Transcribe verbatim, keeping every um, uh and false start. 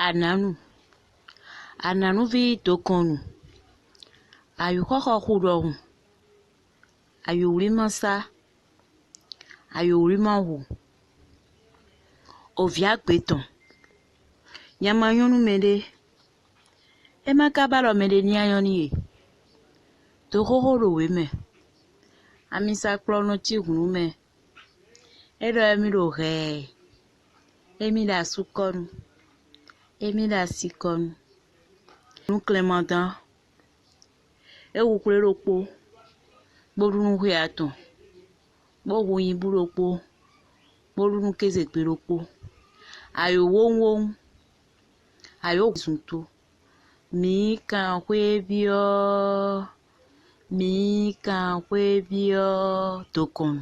Anǎnu, Anǎnuví dokɔnnu, ayǔxɔ́xɔxu ɖɔhun, ayǔwlímásá, ayǔwlímáhu, ovǐ agbe tɔn, nya ma nyɔ́ nú mɛɖé, é má ka ba ɖɔ mɛɖé ní anyɔ́ n'i e. Dǒ xóxó ɖo wě mɛ, ami sa kplɔ́ nɔ cí hǔn nú mɛ, é ɖɔ émí ɖo hɛɛ, émí ɖo asúkɔ́nu, émí ɖo asikɔ́nu. Nú klɛnmadán, é hu xwlé ɖokpó, bó ɖu nú xwe atɔn, bó hu nyibú ɖokpó, bó ɖu nú kézegbe ɖokpó. Ayǒ wóŋwóŋ, ayǒ zunto, mǐ kan xwé byɔ́, mǐ kan xwé byɔ́ dokɔnnu.